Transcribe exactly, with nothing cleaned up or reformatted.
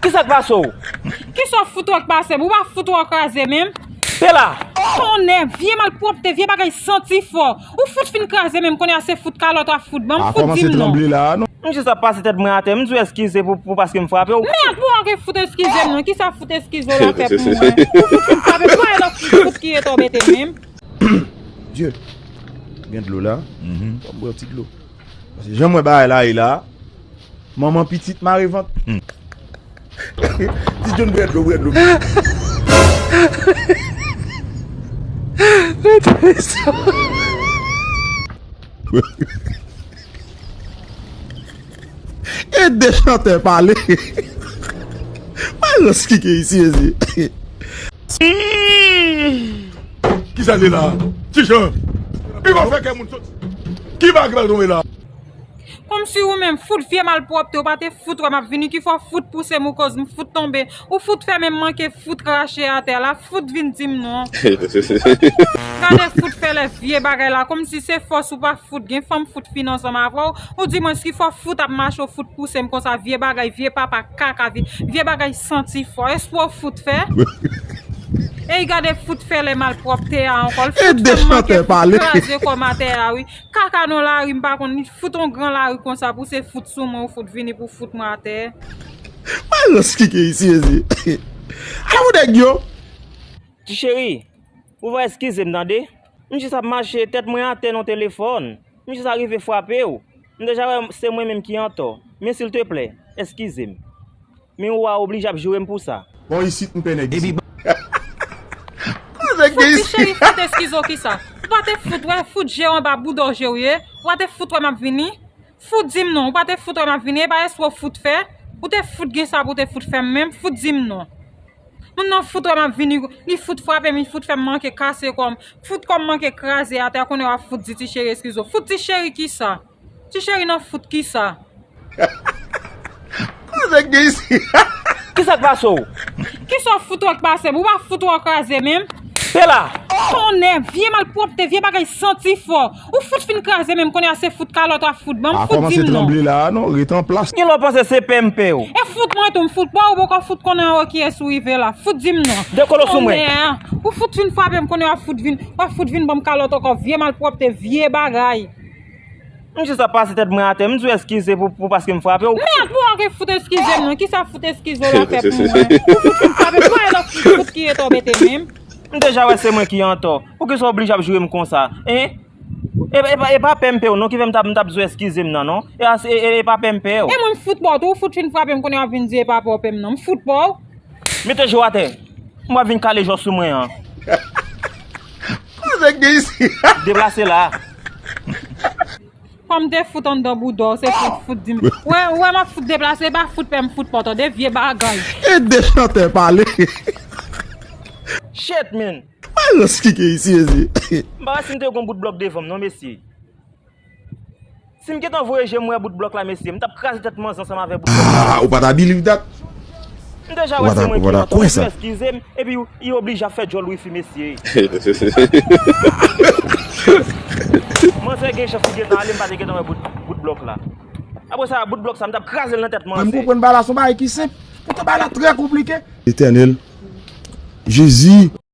Kisa k pase w? Kisa w fout wè k pase m? Ou pa fout wè w kraze menm? Te la! Tonnè, vye malpwòpte, vye bagay santi fò. Ou fout fin kraze menm, kounye a se fout kalòt w ap fout ban m, fout di m non. M jis ap pase tèt mwen atè, m di w eskize pou, pou paske m frape w. Mèd, pou w gen fout eskize m non, kisa fout eskize w la fè pou mwen? Ou fout fin frape m, pa e lòt fout ki rete w mete menm. Dye, gen dlo la. Fò m bwè yon ti dlo. Paske jan m wè bagay la ye la, manman pitit mare vant. Ti John bwè dlo, bwè dlo. E de chantè pale. Malans ki gen isi, mezi. Kisa li la? Ti Jan. Pi pa fè kè moun sot. Ki bagay ki pral tonbe la? Kòmsi ou menm fout vye malpwòpte, ou pa te fout wè m ap vini, ki fè w fout pouse m ou koz m fout tonbe, ou fout fè men m manke fout krache atè la, fout vin di m non. Gade fout fè lè vye bagay la, kòmsi se fòs ou pa fout gen, fanm fout fin ansanm avè w, ou di mwen ki fè w fout ap mache w fout pouse m konsa, vye bagay, vye papa kaka, vye, vye bagay santi fò, espwa w fout fè. Ey gade fout fè lè malpwòpte a ankò, l fout fè m manke fout kraze kò m atè a wi. Kaka nan lari, m pa konn, li fout on gran lari konsa pou se fout sou mwen, ou fout vini pou fout mwen atè. Malans ki gen isi, mezi. Ala pou nèg yo. Ti cheri, ou va eskize m tande. M jis ap mache, tèt mwen atè nan telefòn. M jis arive frape w. M deja wè se mwen menm ki antò. Men silteplè, eskize m. Men ou a oblije ap joure m pou sa. Bon, isit m pè nèg isit. Fout ti cheri, fout eskize w kisa? Ou pa te fout wè, fout je w anba bouda w je w ye? Ou pa te fout wè m ap vini? Fout di m non, ou pa te fout wè m ap vini? E pa espwa w fout fè? Ou te fout gen sa pou w te fout fè m menm? Fout di m non. Moun nan fout wè m ap vini, li fout frape m, li fout fè m manke kase kò m. Fout kò m manke kraze atè, kounye a w ap fout di ti cheri eskize w. Fout ti cheri kisa? Ti cheri nan fout kisa? Koze gen isi? Kisa k pase w? Kisa w fout wè k pase m? Ou pa fout wè w kraze menm? Te la! Tonnè, vye malpwòpte, vye bagay santi fò. Ou fout fin kraze menm, kounye a se fout kalòt w ap fout ban m, fout di m non. Pa kòmanse tranble la a non, rete an plas. Gen lè w panse se pè m pè w. E fout mwen tou, m fout pa w, ou poko fout konnen anwo kiyès ou rive la. Fout di m non. Dekole w sou mwen. Tonnè, ou fout fin frape m, kounye a w ap fout vin, w ap fout vin ban m kalòt ankò, vye malpwòpte, vye bagay. M jis ap pase tèt mwen atè, m di w eskize pou, pou paske m frape w. Mèd, pou w gen fout eskize m non, kisa fout eskize w la fè pou mwen? Ou fout fin frape m, pa e lòt fout ki rete w mete menm. M deja wè se mwen ki antò. Poukisa w oblije ap joure m konsa? Hein? E, e, pa- e pa pè m pè w non ki fè m t ap, m t ap di w eskize m nan non. E, a- e, e, e pa pè m pè w. E mwen m fout ba w tou, ou fout fin frape m kounye a w ap vin di e pa pè w pè m nan. M fout ba w. Mete je w atè. M ap vin kale je w sou mwen an. Koze gen isi? Deplase la. Kòm te fout anndan bouda w, se fout, fout di m. Wè, wè m ap fout deplase, e pa fout pè m fout pa w, tande vye bagay. E de chantè pale. Shit, man. Malans ki gen isi, mezi. M pa wè si m te gon bout blòk devan m non, mesye. Si m gentan voye je m wè bout blòk la, mesye, m t ap kraze tèt manzè ansanm avè bout blòk la. Ah, ou pa ta believe that? M deja wè se mwen ki antò, ou eskize m, epi ou, li oblije ap fè djòl wifi, mesye. Manzè gen jan figi l ta ale, m pa te gentan wè bout, bout blòk la. Apre sa, bout blòk sa, m t ap kraze l nan tèt manzè. Mwen, m konprann bagay la, se yon bagay ki senp. Poutan bagay la trè konplike. Etènèl, Jezi,